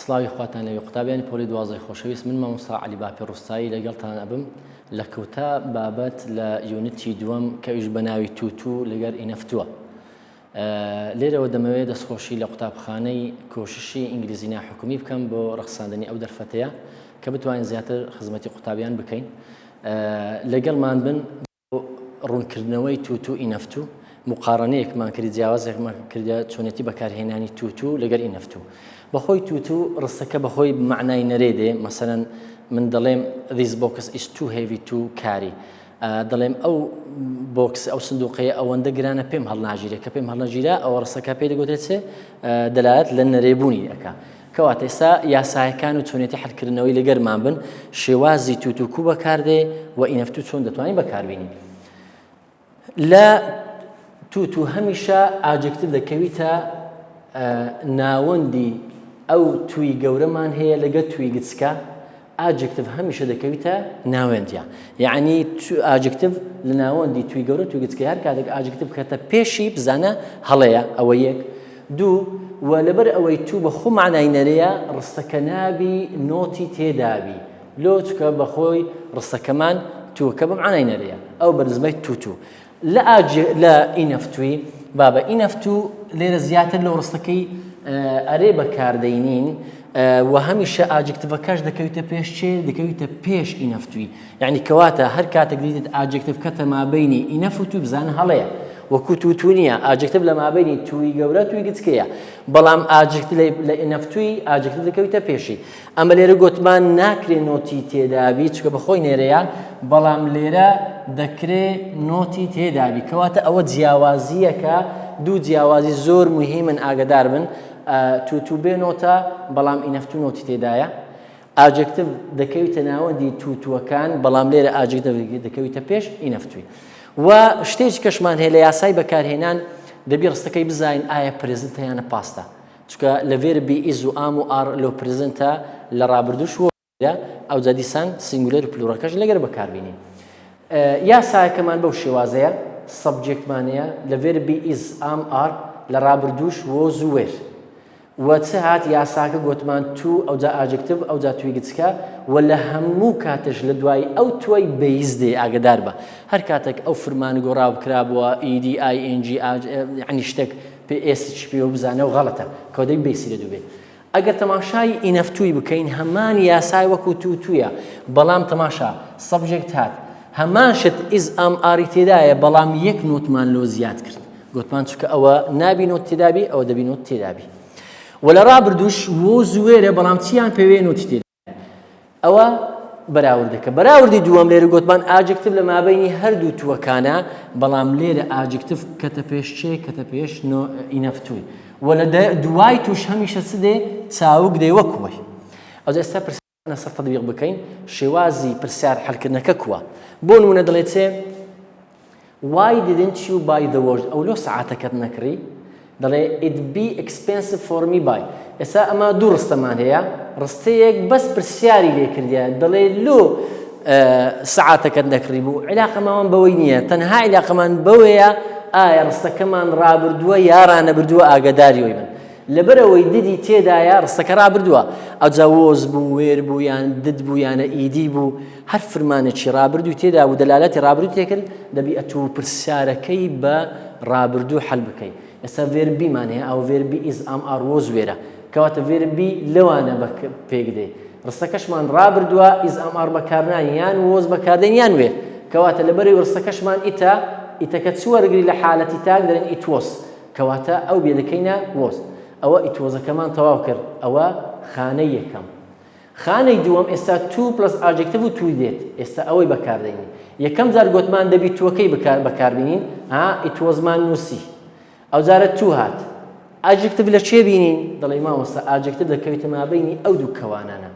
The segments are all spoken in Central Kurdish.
سڵاوی خواتان لەوێ قوتابیانی پۆلی دوازدەی خۆشەویست من مامۆستا عەلی باپیر ڕوستایی لەگەڵتان ئەبم لە کۆتا بابەت لە unit ی دووەم کە ئەویش بە ناوی too to لەگەر enough to ە لێرەوە دەمەوێت دەستخۆشی لە قوتابخانەی کۆششی ئینگلیزی ناحکومی بکەم بۆ ڕەخساندنی ئەو دەرفەتەیە کە بتوانین زیاتر خزمەتی قوتابیان بکەین لەگەڵمان بن بۆ ڕوونکردنەوەی too to enough to موقارەنەیەکمان کرد جیاوازێکمان کردە چۆنێتی بەکارهێنانی too to لەگەر enough to بەخۆی too to ڕستەکە بەخۆی مەعنای نەرێ دێ مەسەلەن من دەڵێم this box is too heavy to carry دەڵێم ئەو box ئەو سندوقەیە ئەوەندە گرانە پێم هەڵناگیرێ کە پێم هەڵنەگیرا ئەوە ڕستەکە پێی دەگوترێت چێ دەلالەت لە نەرێبوونی ئەکا کەواتە ئێستا یاسایەکان و چۆنێتی حلکردنەوەی لەگەرمان بن شێوازی too to کو بەکاردێ و enough to چۆن دەتوانین بەکاربینین لە too to هەمیشە adjective دەکەویتە ناوەندی ئەو to ی گەورەمان هەیە لەگە to ی گچکە adjective هەمیشە دەکەویتە ناوەندیا یعنی adjective لە ناوەندی to ی گەورە to ی گچکە هەر کاتێک adjective بکەتە پێشی بزانە هەڵەیە ئەوە یەک دوو و لەبەر ئەوەی too بە خۆ معنای نەرەیە ڕستەکە نابی not ی تێدابی لۆ چکە بەخۆی ڕستەکەمان too ەکە بە معنای نەرەیە ئەو بەرزمەی too to لە ئاج لە enough to ی بابە enough to لێرە زیاتر لەو ڕستەکەی ئەرێ بەکاردەینین و هەمیشە adjective ەکەش دەکەویتە پێش چێ دەکەویتە پێش enough to ی یعنی کەواتە هەر کاتێک دیتت adjective کەتە مابینی enough و to بزانە هەڵەیە وەکو too to نییە adjective لە مابینی to ی گەورە to ی گچکەیە بەڵام adjective لە enough to ی adjective دەکەویتە پێشی ئەمە لێرە گۆتمان ناکرێ not ی تێدابی چونکە بەخۆی نێرەیە بەڵام لێرە دەکرێ not ی تێدابی کەواتە ئەوە جیاوازیەکە دوو جیاوازی زۆر مهمن ئاگدار بن too to بێ not ە بەڵام enough to not ی تێدایە adjective دەکەویتە ناوەندی too to ەکان بەڵام لێرە adjective دەکەویتە پێش enough to ی و شتێکی کەشمان هەیە لە یاسای بەکارهێنان دەبی ڕستەکەی بزانین ئایا present ە یانە past ە چونکە لە verb ی is و am و are لۆ present ە لە ڕابردووش وەرە ئەوجا دیسان singular و plural ەکەش لەگەر بەکاربینین یاسایەکەمان بەو شێوازەیە subject مان هەیە لە verb ی is am are لە ڕابردووش was و were و چ هات یاساکە گۆتمان to ئەوجا adjective ئەوجا to ی گچکە و لە هەموو کاتش لە دوای ئەو to ی base دێ ئاگدار بە هەر کاتێک ئەو فرمان گۆڕاو کرابووە ed ing یعنی شتێک پێ s چ پێوە بزانە و غەڵەتە کۆدەی base ی لە دوو بێ ئەگەر تەماشای enough to ی بکەین هەمان یاسای وەکو too to یە بەڵام تەماشا subject هات هەمان شت is am are ی تێدایە بەڵام یەک not مان لۆ زیاد کرد گوتمان چکە ئەوە نابی not تێدابی ئەوە دەبی not تێدابی وە لە ڕابردوش was were ە بەڵام چیان پێوێ not ی تێدا ئەوە بەراوردەکە بەراوردی دووەم لێرە گوتمان adjective لە مابینی هەردوو to ەکانە بەڵام لێرە adjective کەتە پێش چێ کەتە پێش enough to ی و لە دوای to ش هەمیشە چ دێ چاوگ دێ وەکوەی ئەو ئێستا پرسیار سەر تەطبیق بکەین شێوازی پرسیار حلکردنەکە کووە بۆ نمونە دەڵێ چێ Why didn't you buy the watch ئەو لۆ سەعاتەکەت نەکڕی؟ دەڵێ It be expensive for me buy ئێستا ئەمە دوو ڕستەمان هەیە ڕستەیەک بەس پرسیاری لێ کردیە دەڵێ لۆ سەعاتەکەت نەکڕی بوو عیلاقەماوان بەوەی نییە تەنها عیلاقەمان بەوەیە ئایا ڕستەکەمان ڕابردووە یا ڕانەبردووە ئاگاداری وی بن لەبەرئەوەی did ی تێدایە ڕستەکە ڕابردووە ئەوجا was بوو were بوو یان did بوو یانە ed بوو هەر فرمانێکی ڕابردووی تێدا بوو دەلالەتی ڕابردوو تێکرد دەبی ئەتوو پرسیارەکەی بە ڕابردوو حەل بکەی ئێستا verb be مان هەیە ئەو verb ی is am are was were ە کەواتە verb be لەوانە بە پێک دێ ڕستەکەشمان ڕابردووە is am are بەکارنان یان was بەکاردێن یان were کەواتە لەبەری ڕستەکەشمان it ە it ەکە چ وەرگری لە حالەتی تاک دەرێن it was کەواتە ئەو be دەکەینە was ئەوە it was ەکەمان تەواو کرد ئەوە خانەی یەکەم خانەی دووەم ئێستا to plus adjective و to دێت ئێستا ئەوەی بەکاردێنین یەکەم جار گۆتمان دەبی to ەکەی بکار بەکاربینین ها it was مان نووسی ئەو جارە to هات adjective لە چێ بینین دەڵێ مامۆستا adjective دەکەوێتە مابینی ئەو دوو کەوانانە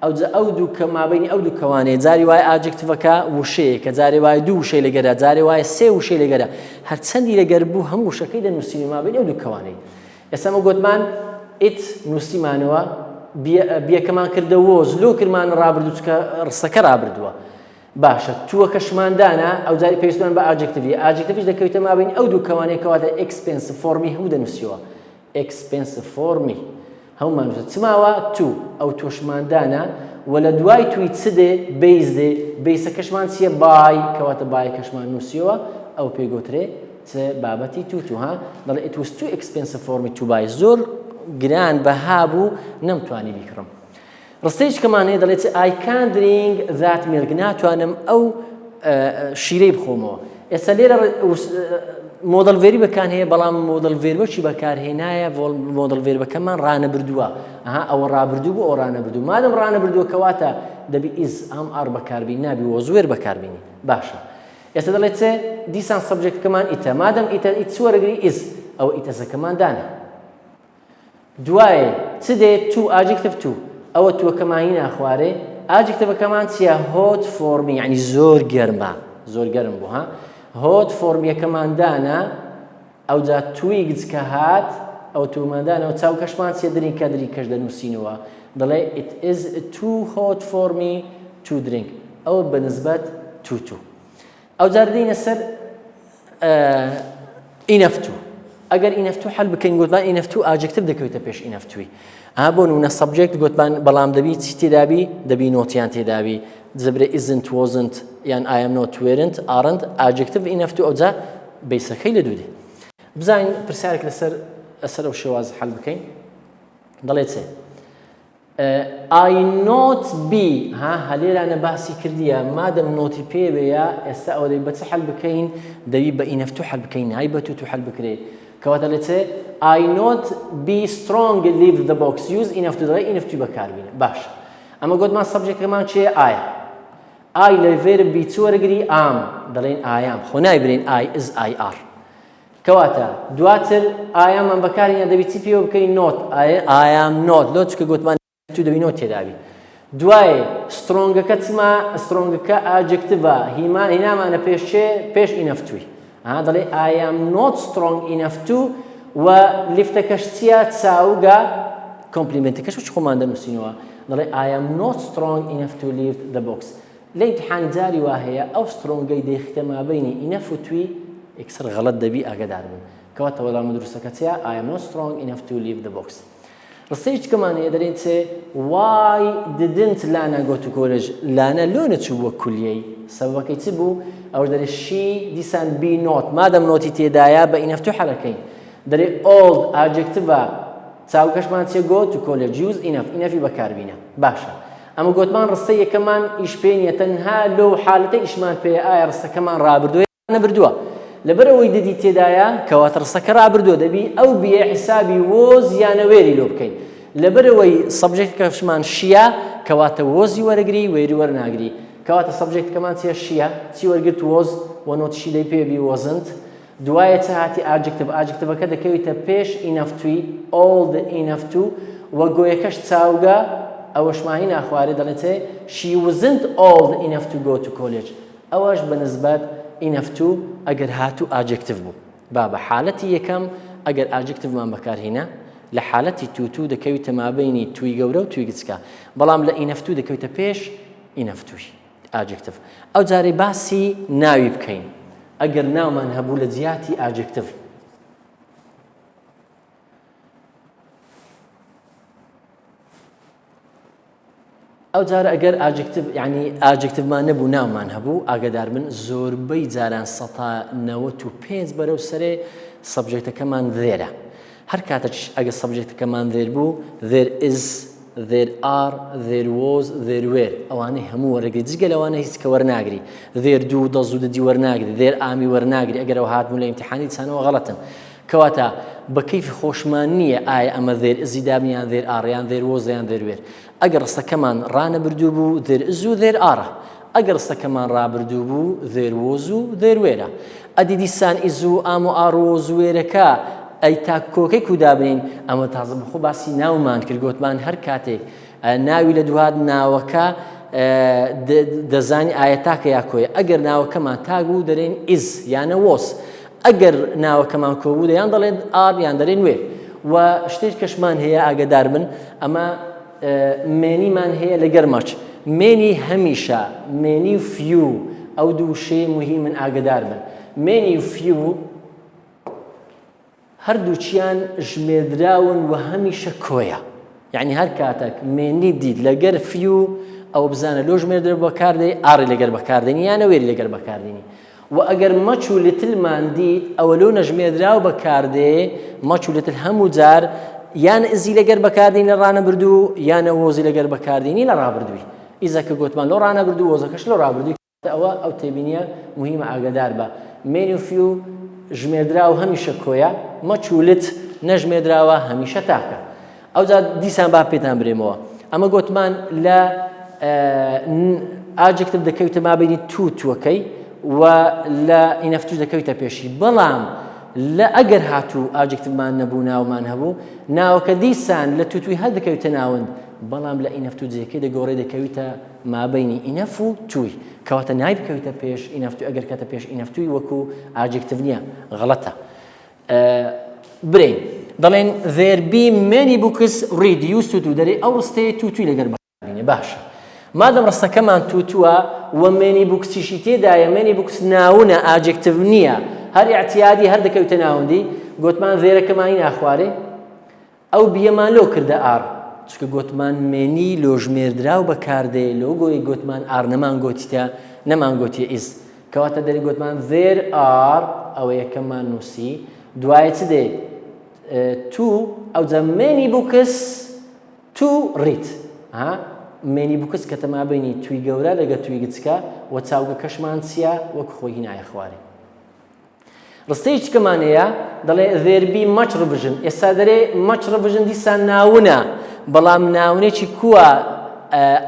ئەوجا ئەو دوو کە مابەینی ئەو دوو کەوانەیە جاری وایە adjective ەکە وشەیەکە جارێ وایە دوو وشەی لەگەرە جارێ وایە سێ وشەی لەگەرە هەرچەندی لەگەر بوو هەموو وشەکەی دەنووسین و مابەینی ئەو دوو کەوانەی ئێستا مە گۆتمان it نووسیمانەوە be ەکەمان کردە was لۆ کرمان ڕابردوو چکە ڕستەکە ڕابردووە باشە to ەکەشمان دانا ئەو جاری پێویستمان بە adjective ی adjective یش دەکەویتە مابین ئەو دوو کەوانەیە کەواتە expensive for me هەموو دەنووسیەوە expensive for me. هەموومان نووسە چ ماوە to ئەو to شمان دانا و لە دوای to ی چ دێ base دێ base ەکەشمان چییە by کەواتە by ەکەشمان نووسیەوە ئەو پێی گۆترێ چ بابەتی too to ها دەڵێ it was too expensive for me to buy زۆر گران بەها بوو نەمتوانی بیکڕم ڕستەیەکمان هەیە دەڵێت I can't drink that milk ناتوانم ئەو شیرەی بخۆمەوە ئێستا لێرە modal verb ی بەکان هەیە بەڵام modal verb ەکی بەکارهێنایە modal verb ەکەمان ڕانەبردووە ئەها ئەوە ڕابردوو بوو ئەو ڕانەبردوو مادەم ڕانەبردووە کەواتە دەبی is am are بەکاربی نابی was were بەکاربینی باشە ئێستا دەڵێت چێ دیسان subject ەکەمان it ە مادەم it ە it وەرەگری is ئەوە it is ەکەمان دانا دوایێ چ دێ too adjective too ئەوە too ەکەمان هینا خوارێ adjective ەکەمان چییە hot for me یعنی زۆر گەرمە زۆر گەرم بوو ها hot for me یەکەمان دانا ئەوجا too ی گچکە هات ئەو too ماندانەوە چاوکەشمان چیە drink ە drink ەش دەنووسینەوە دەڵێ it is too hot for me to drink ئەوە بە نسبەت too to ئەوجار دێینە سەر enough to ئەگەر enough to حل بکەین گوتمان enough to adjective دەکەوێتە پێش enough to ی ئا بۆ نمونە subject گوتمان بەڵام دەبی چی تێدابی دەبی not یان تێدابی زبرە isn't wasn't یان I am not weren't aren't adjective enough to ئەوجا base ەکەی لە دوو دێ بزانین پرسیارێک لەسەر لەسەر ئەو شێواز حل بکەین دەڵێ چێ I not be ها هەلێرانە باسی کردیە مادەم not ی پێوەیە ئێستا ئەوە دەبی بە چ حەل بکەین دەبی بە enough to حەل بکەین نای بە too to حەل بکرێ کەواتە لە چێ I not be strong lift the box use enough to دەڵێ enough to بەکاربینە باش ئەمە گۆتمان subject ەکەمان چێ I ە I لە verb be چ وەرگری am دەڵێن I am خۆ نایبرێن I is I are کەواتە دواتر I am مان بەکارهێنا دەبی چی پێوە بکەین not I am not لۆ چکە گوتمان to دەبی not تێدابی دوای strong ەکە چما strong ەکە adjective ە هیما هینامانە پێش چێ پێش enough to ی ها دەڵێ I am not strong enough to و lift ەکەش چییە چاوگە complement ەکەش وچ خۆمان دەنووسینەوە دەڵێ I am not strong enough to lift the box لە ئیمتیحان جاری وا هەیە ئەو strong ەی دەیخیتە مابەینی enough و to ی یەکسەر غەڵەت دەبی ئاگادار بن کەواتە وەڵامە دروستەکە چیە I am not strong enough to lift the box ڕستەیەکی کەمان هەیە دەرێن چێ why didn't Lana go to college لانا لۆ نەچوو بۆ کولیەی سەبەبەکەی چ بوو ئەوش دەرێ she دیسان be not مادەم not ی تێدایە بە enough to حەلەکەین دەرێ old adjective ە چاوکەشمان چێ go to college use enough enough ی بەکاربینە باشە ئەمە گۆتمان ڕستەی یەکەمان ئیش پێ نیە تەنها لۆ حالەتە ئیشمان پێیە ئایا ڕستەکەمان ڕابردووە یان نەبردووە لەبەرئەوەی did ی تێدایە کەواتە ڕستەکە ڕابردووە دەبی ئەو be ە حیسابی was یانە were ی لۆ بکەین لەبەرئەوەی subject ەکەشمان she ە کەواتە was ی وەرەگری were ی وەرناگری کەواتە subject ەکەمان چیە she ە چی وەرگرت was وە not شی دەی پێ بی wasn't دوایە چ هاتی adjective adjective ەکە دەکەویتە پێش enough to ی old enough to وە go یەکەش چاوگە ئەوەشمانی ناخوارێ دەڵێ چێ she wasn't old enough to go to college ئەوەش بە نسبەت enough to ئەگەر هاتوو adjective بوو با بە حالەتی یەکەم ئەگەر adjective مان بەکارهینا لە حالەتی too to دەکەویتە مابینی too ی گەورە و too ی گچکە بەڵام لە enough to دەکەویتە پێش enough to ی adjective ئەو جارەی باسی ناوی بکەین ئەگەر ناومان هەبوو لە جیاتی adjective ئەو جارە ئەگەر adjective یعنی adjective مان نەبوو ناومان هەبوو ئاگدار بن زۆربەی جاران سەتا 95 بەرەو سەرێ subject ەکەمان there ە هەر کاتەکیش ئەگەر subject ەکەمان there بوو there is there are there was there were ئەوانەی هەموو وەرەگری جگە لەوانە هیچ کە وەرناگری there do does و did ی وەرناگری there am ی وەرناگری ئەگەر ئەو هاتبوون لە ئیمتیحانی چانەوە غەڵەتن کەواتە بە کەیفی خۆشمان نییە ئایا ئەمە there is ی دابن یان there are یان there was یان there were ئەگەر ڕستەکەمان ڕانەبردوو بوو there is و there are ە ئەگەر ڕستەکەمان ڕابردوو بوو there was و there were ە. ئەدی دیسان is و am و are و was و were ەکە ئەی تا کۆکەی کو دابنێین؟ ئەمە تازە بەخۆ باسی ناومان کرد گۆتمان هەر کاتێک ناوی لە دوات ناوەکە دەزانی ئایا تاکە یا کۆیە ئەگەر ناوەکەمان تاک بوو دەرێن is یانە was ئەگەر ناوەکەمان کۆ بوو یان دەڵێن are یان دەرێن were و شتێک کەشمان هەیە ئاگدار بن ئەمە many مان هەیە لەگەر much many هەمیشە many و few ئەو دوو وشەیە موهیمن ئاگەدار بن many و few هەردووکیان ژمێردراون و هەمیشە کۆیە. یعنی هەر کاتەک many دیت لەگەر few ئەوە بزانە لۆ ژمێردرە بەکاردێ are ی لەگەر بەکاردێنی یانە were ی لەگەر بەکاردێنی و ئەگەر much و little مان دیت ئەوە لۆ نەژمێردراو بەکاردێ much و little هەموو جار یان is ی لەگەر بەکاردێنی لە ڕانەبردوو یانە was ی لەگەر بەکاردێنی لە ڕابردووی is ە کە گۆتمان لۆ ڕانەبردوو was ەکەش لۆ ڕابردووی ئەوە ئەو تێبینیە موهیمە ئاگادار بە. many و few ژمێردراو هەمیشە کۆیە، much و little نەژمێردراوە هەمیشە تاکە. ئەوجا دیسان با پێتان برێمەوە. ئەمە گۆتمان لە adjective دەکەویتە مابینی too to ەکەی و لە enough to ش دەکەویتە پێشی. بەڵام لە ئەگەر هاتوو adjective مان نەبوو ناومان هەبوو ناوەکە دیسان لە too to ی هەر دەکەویتە ناوەند بەڵام لە enough to جێکەی دەگۆڕێ دەکەویتە مابەینی enough و to ی کەواتە نای بکەویتە پێش enough to ئەگەر کەتە پێش enough to ی وەکو adjective نییە غەڵەتە برین دەڵێن there be many books read use too to دەرێ ئەو ڕستەیە too to ی لەگەر بینێ باشە مادەم ڕستەکەمان too to ە و many books یشی تێدایە many books noun ە adjective نییە هەر اعتیادی هەر دەکەوتە ناوەندی گوتمان there ەکەمانی ناخوارێ ئەو be یەمان لۆ کردە are چونکە گۆتمان many لۆژمێردراو بەکاردێ لۆ گۆی گۆتمان are نەمان گۆتیتە نەمان گۆتیە is کەواتە دەری گۆتمان there are ئەوە یەکەممان نووسی دوایە چ دێ to ئەوجا many books to read ها many books کە تەمابینی to ی گەورە لەگە to ی گچکە و چاوگەکەشمان چییە وەک خۆی هینایە خوارێ ڕستەی چکەمان هەیە دەڵێ there be much revision ئێستا دەرێ much revision دیسان noun ە بەڵام noun ێکی کووە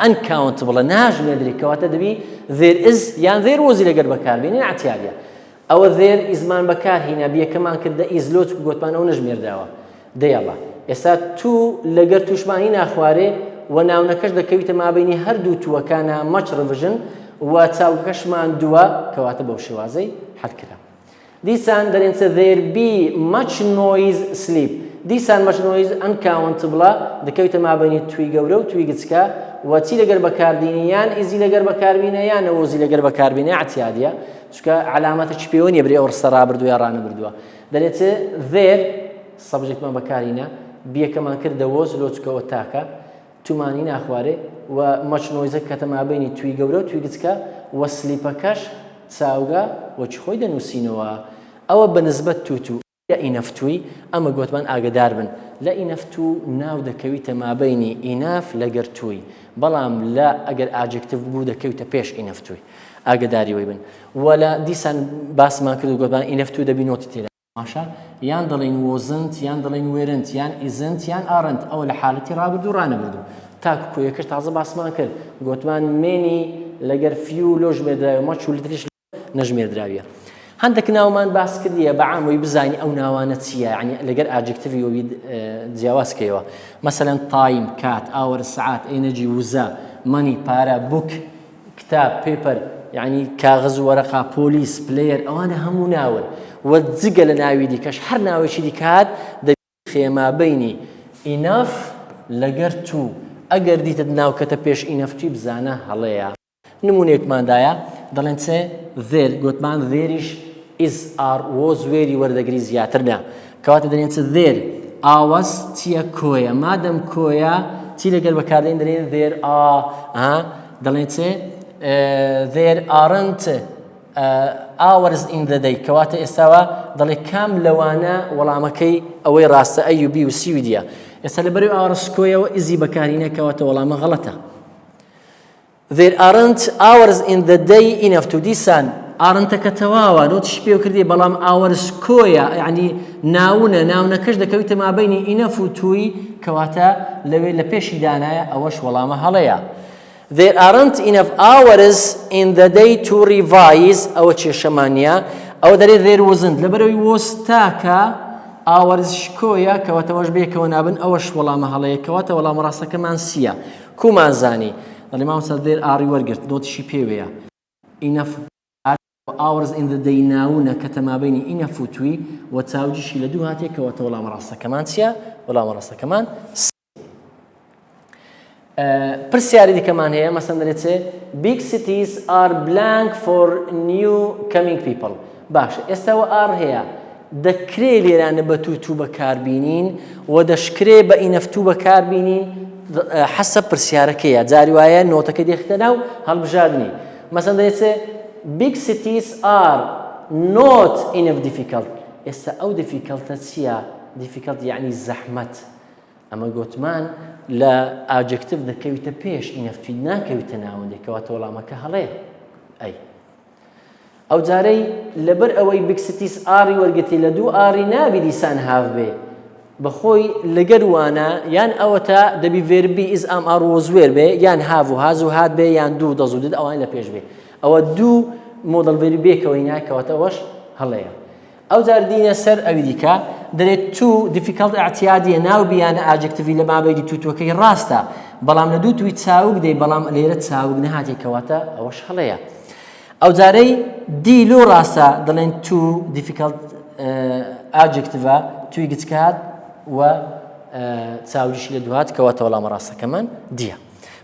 uncountable ە ناژمێردری کەواتە دەبی there is یان there was ی لەگەر بەکاربێنین اعتیادیە ئەوە there is مان بەکار هینا be یەکەمان کردە is لۆ چکو گۆتمان ئەو نەژمێردراوە دەیەڵا ئێستا to لەگەر توشمانی ناخوارێ و noun ەکەش دەکەویتە مابینی هەردوو to ەکانە much revision و چاوگەکەشمان دووە کەواتە بەو شێوازەی حەل کرا. دیسان دەرێن چ there be much noise sleep دیسان much noise uncountable ە دەکەویتە مابینی to ی گەورە و to ی گچکە و چی لەگەر بەکاردینی یان is ی لەگەر بەکاربینە یان was ی لەگەر بەکاربینە اعتیادیە چونکە عەلامەتە چی پێوە نییە برێ ئەو ڕستە ڕابردوو یا ڕانەبردووە دەرێت چ there subject مان بەکارینە be یەکەمان کردە was لۆ چکەوە تاکە to مانی ناخوارێ و much noise ە کەتە مابەینی to ی گەورە و to ی گچکە و sleep ەکەش چاوگە وەکی خۆی دەنووسینەوە ئەوە بە نسبەت too to لە enough to ی ئەمە گۆتمان ئاگەدار بن لە enough to ناو دەکەویتە مابەینی enough لەگەر to ی بەڵام لە ئەگەر adjective بوو دەکەویتە پێش enough to ی ئاگەداری وەی بن و لە دیسان باسمان کرد و گۆتمان enough to دەبی not ی تێدا باشە یان دەڵێین wasn't یان دەڵێین weren't یان isn't یان aren't ئەوە لە حالەتی ڕابردوو ڕانەبردوو تاکو کۆیەکەش تازە باسمان کرد گۆتمان many لەگەر few لۆ ژمێردراوە much و little یش نەژمێردراویە هەندێک ناومان باس کردیە بە عام وی بزانی ئەو ناوانە چییە یعنی لەگەر adjective ی وی جیاواز کەیەوە مەسەلەن time کات hour سعات energy وزە money پارە book کتاب، paper، یەعنی کاغەز و وەرەقە، police، player، ئەوانە هەموو ناون و جگە لە ناوی دیکەش هەر ناوێکی دیکە هات دەبی مابەینی enough لەگەر to ئەگەر دیتت ناو کەتە پێش enough to ی بزانە هەڵەیە. نموونەیەکمان دایە دەڵێن چ there گۆتمان there یش is are was were ی وەردەگری زیاتر نا کەواتە دەرێن چ there hours چییە کۆیە مادەم کۆیە چی لەگەر بەکاردێن دەرێن there ئا دەڵێن چ there aren't hours in the day کەواتە ئێستاوە دەڵێ کام لەوانە وەڵامەکەی ئەوەی ڕاستە A و B و C و D یە ئێستا لە بەرەی hours کۆیەوە is ی بەکارینە کەواتە وەڵامە غەڵەتە There aren't hours in the day enough to دیسان aren't ەکە تەواوە not یشی پێ کردی بەڵام hours کۆیە یعنی noun ە noun ەکەش دەکەویتە مابینی enough و to ی کەواتە لەوێ لە پێشی دانایە ئەوەش وەڵامە هەڵەیە There aren't enough hours in the day to revise ئەوە کێشەمان نییە ئەوە دەرێ there wasn't لەبەرەوەی was تاکە hours کۆیە کەواتەوەش بێکەوە نابن ئەوەش وەڵامە هەڵەیە کەواتە وەڵامە ڕاستەکەمان C یە کومان زانی دەڵێ مامۆستا there are ی وەرگرت not یشی پێوەیە enough hours in the day noun ە کەتە مابینی enough و to ی و چاوگیشی لە دوو هاتێ کەواتە وەڵامە ڕاستەکەمان چییە وەڵامە ڕاستەکەمان پرسیاری دیکەمان هەیە مەسەن دەێت چێ big cities are blank for new coming people باشە ئێستاوە are هەیە. دەکرێ لێرانە بە too to بەکاربینین و دەشکرێ بە enough to بەکاربینین حەسەب پرسیارەکەیە جاری وایە not ەکە دێختە ناو هەڵبژاردنی مەسەن دەێچێ big cities are not enough difficult ئێستا ئەو difficult ە چییە؟ difficult یعنی زەحمەت ئەمە گۆتمان لە adjective دەکەویتە پێش enough to ناکەویتە ناوەندێک کەواتە وەڵامەکە هەڵەیە ئەی ئەوجارەی لەبەر ئەوەی big cities are ی وەرگرتی لە دوو are ی نابی دیسان have بێ بەخۆی لەگەر وانە یان ئەوەتا دەبی verb ی is am are was were بێ یان have و has و had بێ یان do does و did ئەوان لە پێش بێ ئەوە دوو modal verb ی بێکەوەی ناکەوەتە ئەوەش هەڵەیە ئەوجار دینە سەر ئەوی دیکە دەرێت too difficult ئەعتیادیە ناو بیانە adjective ی لە مابەینی too to ەکەی ڕاستە بەڵام لە دوو to ی چاوگ دەی بەڵام لێرە چاوگ نەهاتی کەواتە ئەوەش هەڵەیە ئەوجارەی D لۆ ڕاستە دەڵێن too difficult adjective ە to ی گچکات و چاوگیشی لە دوهات کەواتە وەڵامە ڕاستەکەمان D یە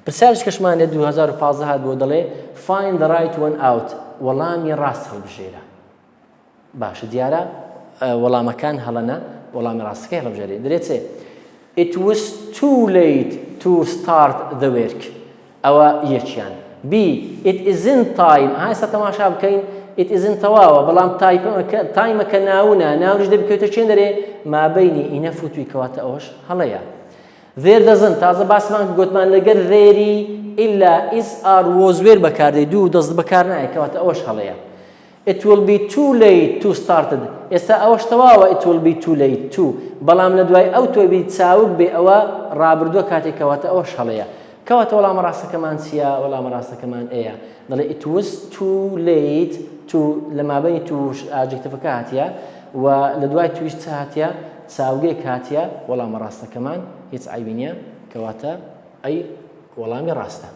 پرسیارش کەشمان لە 2015 هات بۆ دەڵێ find the right one out وەڵامی ڕاست هەڵبژێرە باشە دیارە وەڵامەکان هەڵەنە وەڵامی ڕاستەکەی هەڵبژێری درێ چێ It was too late to start the work ئەوە یەکیان B It isn't time ها ئێستا تەماشا بکەین It isn't تەواوە بەڵام time ەکە ناونە ناونیش دەبکەوێتە چێن دەرێ مابینی enough و to ی کەواتە ئەوەش هەڵەیە There doesn't تازە باسمان گوتمان لەگەر there ی ئیلا is are was were بەکاردێ do does بەکار نایە کەواتە ئەوەش هەڵەیە It will be too late to started ئێستا ئەوەش تەواوە it will be too late to بەڵام لە دوای ئەو تۆ بی چاوگ بێ ئەوە ڕابردووە کاتێک کەواتە ئەوەش هەڵەیە کەواتە وەڵامە ڕاستەکەمان چییە وەڵامە ڕاستەکەمان A یە دەڵێ it was too late to لە مابەینی to adjective ەکە هاتیە و لە دوای to یش چ هاتیە چاوگێک هاتیە وەڵامە ڕاستەکەمان هیچ عەیبی نییە کەواتە A وەڵامی ڕاستە.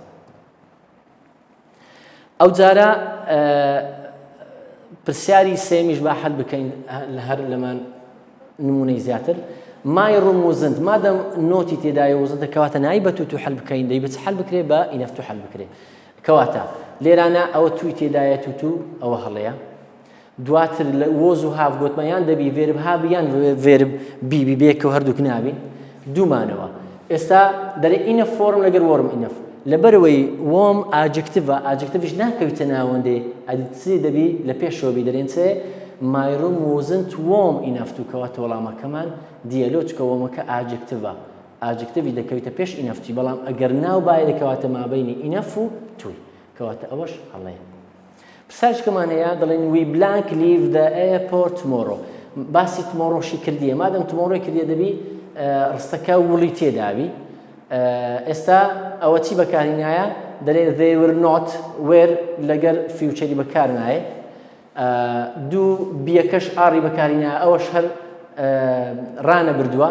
ئەوجارە پرسیاری سێمیش با حل بکەین لە هەر لەمان نمونەی زیاتر my room wasn't مادەم not ی تێدایە wasn't ە کەواتە نای بە too to حل بکەین دەی بچ حل بکرێ بە enough to حل بکرێ کەواتە لێرانە ئەوە to ی تێدایە too to ئەوە هەڵەیە دواتر لە was و have گۆتمان یان دەبی verb have یان verb be بی بێکەوە هەردووک نابین دوومانەوە ئێستا دەرێ enough warm لەگەر warm enough لەبەرەوەی warm adjective ە adjective یش ناکەویتە ناوەندێ ئەدی چی دەبی لە پێشەوە بی دەرێن چێ my room wasn't warm enough to کەواتە وەڵامەکەمان D یە لۆ چکە warm ەکە adjective ە adjective ی دەکەویتە پێش enough to ی بەڵام ئەگەر ناو بایە دەکەواتە مابینی enough و to ی کەواتە ئەوەش هەڵەیە پرسیارێکمان هەیە دەڵێن we blank leave the airport tomorrow باسی tomorrow شی کردیە مادەم tomorrow ی کردیە دەبی ڕستەکە will ی تێداوی ئێستا ئەوە چی بەکارینایە دەێ they were not were لەگەر future ی بەکار نایە دوو be یەکەش are ی بەکارینایە ئەوەش هەر ڕانەبردووە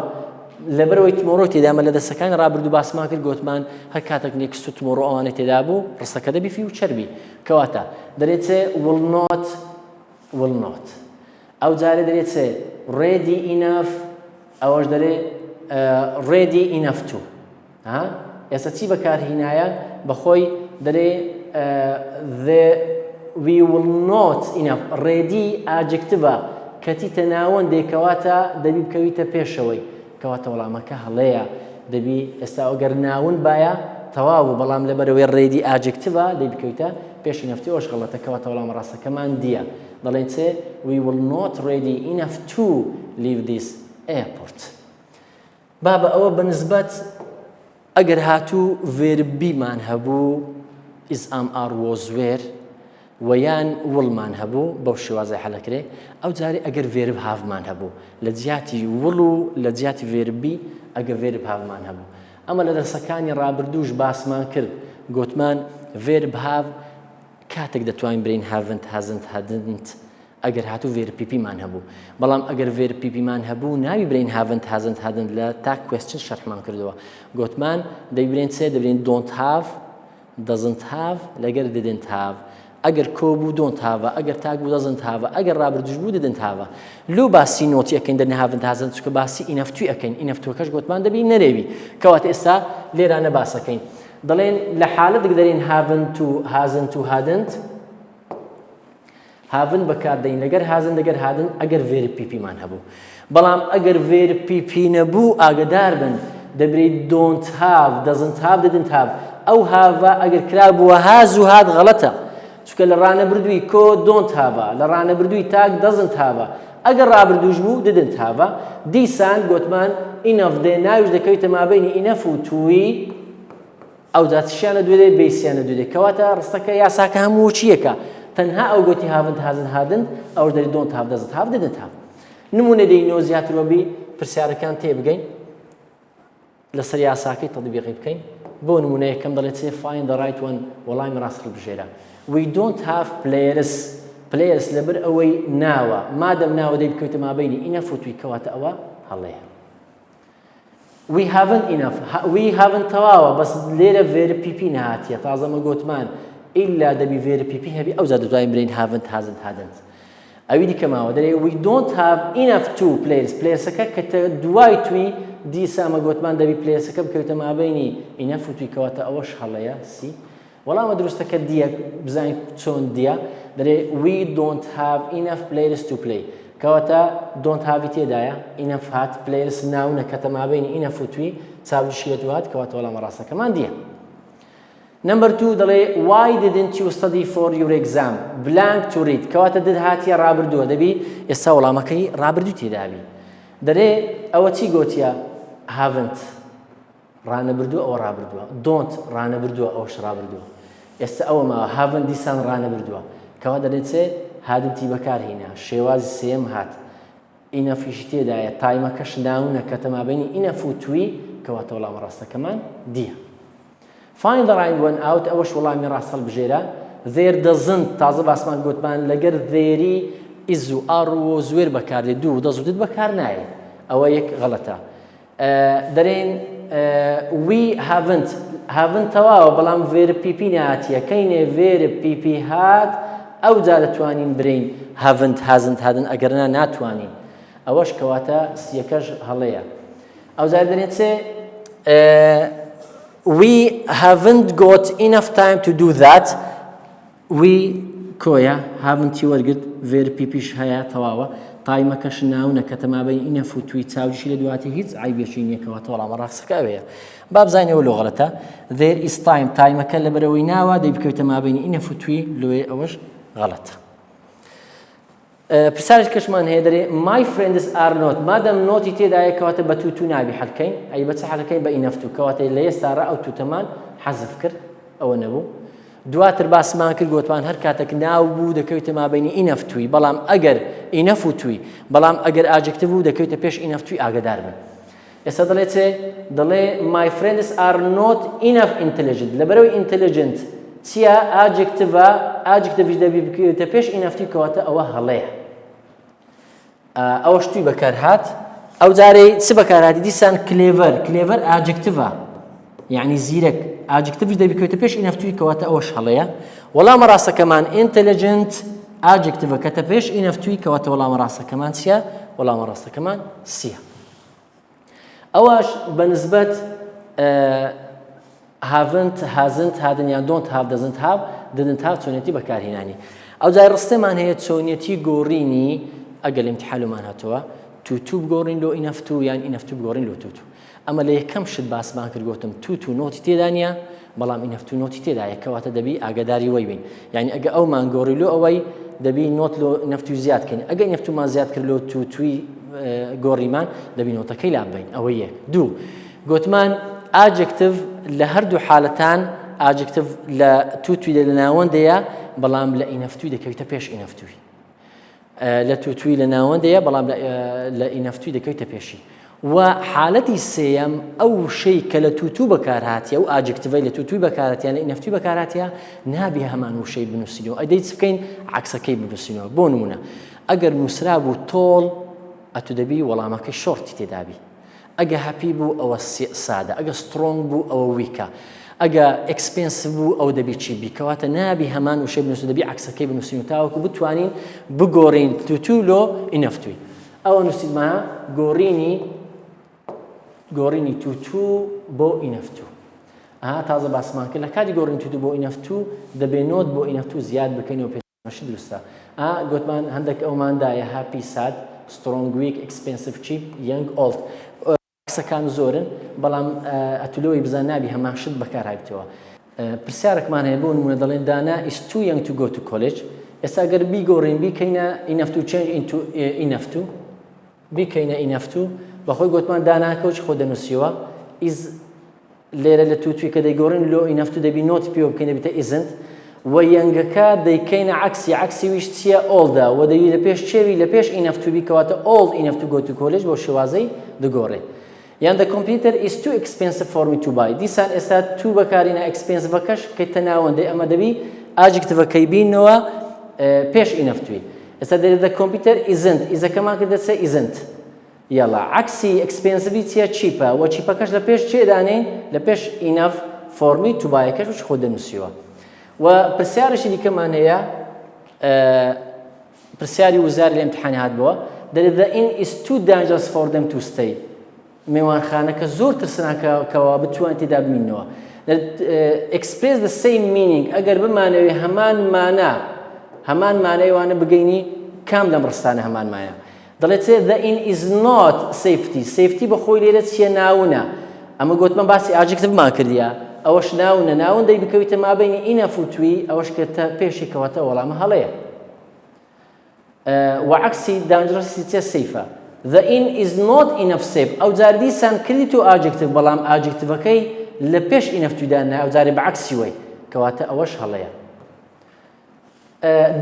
لەبەرەوەی tomorrow تێدامە لە دەسەکانی ڕابردوو باسمان کرد گوتمان هەر کاتێک next و tomorrow ئەوانە تێدا بوو ڕستەکە دەبی future بی کەواتە دەرێ چێ will not will not ئەو جارێ دەرێ چێ ready enough ئەوەش دەرێ ready enough to ها ئێستا چی بەکارهینایە بەخۆی دەرێ the we will not enough ready adjective ە کەتیتە ناوەندێک کەواتە دەبی بکەویتە پێشەوەی کەواتە وەڵامەکە هەڵەیە دەبی ئێستا ئەگەر noun بایە تەواو بوو بەڵام لەبەرەوەی ready adjective ە دەبی بکەویتە پێشی enough to ئەوش غەڵەتە کەواتە وەڵامە ڕاستەکەمان D یە دەڵێن چێ we will not ready enough to leave this airport بابە ئەوە بە نسبەت ئەگەر هاتوو verb be مان هەبوو is am are was were و یان will مان هەبوو بەو شێوازەی حەلەکرێ ئەو جارێ ئەگەر verb have مان هەبوو لە جیاتی will و لە جیاتی verb be ئەگە verb have مان هەبوو ئەمە لە دەرسەکانی ڕابردووش باسمان کرد گۆتمان verb have کاتێک دەتوانین برین haven't hasn't hadn't ئەگەر هاتوو verb PP مان هەبوو بەڵام ئەگەر verb PP مان هەبوو ناوی برین haven't hasn't hadn't لە tag question شەرحمان کردەوە گۆتمان دەیبرێن چێ دەبرین don't have doesn't have لەگەر didn't have ئەگەر کۆ بوو don't have ئەگەر تاک بوو doesn't have ئەگەر ڕابردوش بوو didn't have لۆ باسی not ی ئەەکەین دەرنی haven't hasn't چکە باسی enough to ی ئەەکەین enough to ەکەش گوتمان دەبی نەرێوی کەواتە ئێستا لێرانە باسەکەین دەڵێن لە حالەتێک دەرین haven't و hasn't و hadn't. haven't بەکار دەین لەگەر hasn't لەگەر hadn't ئەگەر verb PP مان هەبوو بەڵام ئەگەر verb PP نەبوو ئاگدار بن دەبری don't have doesn't have didn't have ئەو have ە ئەگەر کرابووە has و had غەڵەتە چونکە لە ڕانەبردووی کۆ don't have ە لە ڕانەبردووی تاک doesn't have ە ئەگەر ڕابردووش بوو didn't have ە دیسان گۆتمان enough دێ ناویش دەکەویتە مابەینی enough و to ی ئەوجا چشیان لە دوێ base یان لە دوێ کەواتە ڕستەکە یاساکە هەموو چیەکە تەنها ئەو گۆتی haven't hasn't hadn't ئەوش دەری don't have doesn't have didn't have نمونە دەینەوە زیاتر وەبی پرسیارەکان تێبگەین لەسەر یاساکەی تەطبیقی بکەین بۆ نمونە یەکەم دەڵێت چێ find the right one وەڵامی ڕاست هەڵبژێرە we don't have players players لەبەر ئەوەی ناوە مادەم ناوە دەی بکەوتە مابینی enough و to ی کەواتە ئەوە هەڵەیە we haven't enough we haven't تەواوە بەس لێرە verb PP نهاتیە تازەمە گۆتمان ئیلا دەبی verb PP هەبی ئەوجا دەتوانین برین haven't hasn't hadn't ئەوی دیکە ماوە دەرێ we don't have enough to players players ەکە کە دوای to ی دیسا ئەمە گۆتمان دەبی players ەکە بکەوتە مابینی enough و to ی کەواتە ئەوەش هەڵەیە C وەڵامە دروستەکە D یە بزانین چۆن D یە دەرێ we don't have enough players to play کەواتە don't have ی تێدایە enough هات players noun ە کەتە مابینی enough و to ی چاوگیشی لە دوات کەواتە وەڵامە ڕاستەکەمان D یە number two دەڵێ why didn't you study for your exam blank to read کەواتە did هاتیە ڕابردووە دەبی ئێستا وەڵامەکەی ڕابردوو تێدابی دەرێ ئەوە چی گۆتیە haven't ڕانەبردووە ئەوە ڕابردووە don't ڕانەبردووە ئەوش ڕابردووە ئێستا ئەوە ماوە haven't دیسان ڕانەبردووە کەوا دەێت چێ hadn't ی بەکارهینا شێوازی سێم هات enough یشی تێدایە time ەکەش noun ە کەتە مابینی enough و to ی کەواتە وەڵامە ڕاستەکەمان D یە Find the right one out ئەوەش وەڵامی ڕاست هەڵبژێرە There doesn't تازە باسمان گوتمان لەگەر there ی is و are و was were بەکاردێ do does و did بەکار نایە ئەوە یەک غەڵەتە دەرێن we haven't haven't تەواوە بەڵام verb PP ناتیە کەینێ verb PP هات ئەو جا دەتوانین برین haven't hasn't hadn't ئەگەرنا ناتوانین ئەوەش کەواتە C یەکەش هەڵەیە ئەو جار دەرێن چێ we haven't got enough time to do that we کۆیە haven't ی وەرگرت verb PP ش هەیە تەواوە time ەکەش noun ە کەتە مابەین enough و to ی چاوگیشی لە دواتی هیچ عیبێکی نییە کەواتە وەڵامە ڕاستەکە ئەوەیە با بزانین ئەوە لۆ غەڵەتە there is time time ەکە لەبەرەوەی ناوە دەی بکەوێتە مابەینی enough و to ی لۆیە ئەوەش غەڵەتە پرسیارێکی کەشمان هەیە دەرێ my friends are not مادەم not ی تێدایە کەواتە بە too to نابی حەلکەین ئەی بە چ حەلەکەین بە enough to کەواتە لە ئێستا ڕا ئەو too تەمان حەزف کرد ئەوە نەبوو دواتر باسمان کرد گوتمان هەر کاتێک ناو بوو دەکەوتە مابینی enough to ی بەڵام ئەگەر enough و to ی بەڵام ئەگەر adjective بوو دەکەوتە پێش enough to ی ئاگدار بن ئێستا دەڵێ چێ؟ دەڵێ my friends are not enough intelligent لەبەرەوەی intelligent چییە؟ adjective ە adjective یش دەبی بکەوێتە پێش enough to ی کەواتە ئەوە هەڵەیە ئەوە شتوی بەکار هات ئەو جارەی چ بەکارهاتی دیسان clever clever adjective ە یعنی زیرەک adjective یش دەبی بکەوێتە پێش enough to ی کەواتە ئەوەش هەڵەیە وەڵامە ڕاستەکەمان intelligent adjective ە کەتە پێش enough to ی کەواتە وەڵامە ڕاستەکەمان چییە وەڵامە ڕاستەکەمان C یە ئەوەش بە نسبەت haven't hasn't hadn't یان don't have doesn't have didn't have چۆنیەتی بەکارهێنانی ئەو جای ڕستەمان هەیە چۆنیەتی گۆڕینی ئەگەر ئیمتحانمان هاتەوە too to بگۆڕین لۆ enough to یان enough to بگۆڕین لۆ too to ئەمە لە یەکەم شت باسمان کرد گوتم too to not ی تێدا نییە بەڵام enough to not ی تێدایە کەواتە دەبی ئاگاداری وەی بین یعنی ئەگە ئەومان گۆڕی لۆ ئەوەی دەبی not لۆ enough to زیاد کەین ئەگە enough to مان زیاد کرد لۆ too to ی گۆڕیمان دەبی not ەکەی لا ببەین ئەوە یەک دوو گوتمان adjective لە هەردوو حالەتان adjective لە too to ی لە ناوەندەیە بەڵام لە enough to ی دەکەویتە پێش enough to ی لە too to ی لە ناوەندەیە بەڵام لە enough to ی دەکەویتە پێشی و حالەتی سێیەم ئەو وشەی کە لە too to بەکارهاتیە و adjective ەی لە too to ی بەکارهاتیان لە enough to ی بەکارهاتیە نابێ هەمان وشەی بنووسینەوە ئەدەی چ بکەین عکسەکەی بنووسینەوە بۆ نمونە ئەگەر نووسرا بوو tall ئەتو دەبی وەڵامەکەی short ی تێدابی ئەگە happy بوو ئەوە sad ە ئەگە strong بوو ئەوە weak ە ئەگە expensive بوو ئەو دەبی cheap بی کەواتە نابی هەمان وشەی بنووسین دەبی عکسەکەی بنووسین و تاوەکو بتوانین بگۆڕین too to لۆ enough to ی ئەوە نووسیمانە گۆڕینی گۆڕینی too to بۆ enough to ئەها تازە باسمان کرد لە کاتی گۆڕین too to بۆ enough to دەبێ not بۆ enough to زیاد بکەین و پێ. ئەمەشی دروستە. ئا گۆتمان هەندەک ئەومان دایە happy sad strong weak expensive cheap young old قسەکان زۆرن بەڵام ئەتولەوەی بزان نابی هەمان شت بەکار هایبتەوە. پرسیارێکمان هەیە بۆ نمونە دەڵێن دانا is too young to go to college ئێستا گەر بیگۆڕین بیکەینە enough to change into enough to بیکەینە enough to بەخۆی گۆتمان دانا کەوچ خۆ دەنووسیەوە is لێرە لە too to ی کە دەیگۆڕین لۆ enough to دەبی not پێوە بکەین دەبیتە isn't و young ەکە دەیکەینە عەکسی عەکسی ویش چییە old ە و دەوی لە پێش چێوی لە پێش enough to بی کەواتە old enough to go to college بۆ شێوازەی دەگۆڕێ یان the computer is too expensive for me to buy دیسان ئێستا too بەکارینە expensive ەکەش کە تەناوەندەی ئەمە دەبی adjective ەکەی بینەوە پێش enough to ی ئێستا دەێت the computer isn't is ەکەمان کردە چێ isn't یەڵا عەکسی expensive ی چیە cheap ە وە cheap ەکەش لە پێش چێ دانێین لە پێش enough for me to buy ەکەش وچ خۆ دەنووسیوە و پرسیارێکی دیکەمان هەیە پرسیاری وزاری لە امتحانی هات بووە دەێت the inn is too dangerous for them to stay میوانخانەکە زۆر ترسناکە کەوا بتوان تێدا بمینەوە express the same meaning ئەگەر بمانەوێ هەمان مانا هەمان مانای وانە بگەینی کام لەم ڕستانە هەمان مایە دەڵێ چێ the inn is not safety safety بە خۆی لێرە چیە noun ە ئەمە گۆتمان باسی adjective مان کردیە ئەوەش noun ە noun دەی بکەویتە مابینی enough و to ی ئەوەش کە تە پێشی کەواتە وەڵامە هەڵەیە و عکسی dangerous ی چێ safe ە The inn is not enough safe ئەو جار دیسان کردی to adjective بەڵام adjective ەکەی لە پێش enough to دا ئەو جارێ بە عکسی وەی کەواتە ئەوەش هەڵەیە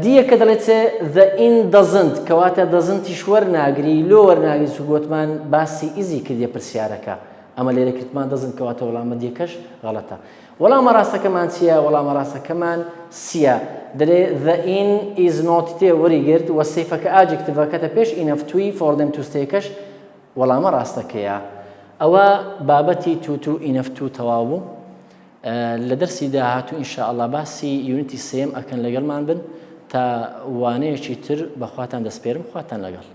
D یەکە دەڵێت چ The inn doesn't کەواتە doesn't یش وەرناگری لۆ وەرناگری چو گۆتمان باسی is ی کردیە پرسیارەکە ئەمە لێرە کردمان doesn't کەواتە وەڵامە D یەکەش غەڵەتە وەڵامە ڕاستەکەمان چییە وەڵامە ڕاستەکەمان C یە دەلێ The inn is not تێ وەری گرت وە safe ەکە adjective ەکەتە پێش enough to ی for them to stay کەش وەڵامە ڕاستەکەیە ئەوە بابەتی too to enough to تەواو بوو لە دەرسی داهاتوو ان شاء اللە باسی unit ی سێیەم ئەکەن لەگەڵمان بن تا وانەیەکی تر بەخواتان دەسپێرم خواتان لەگەڵ.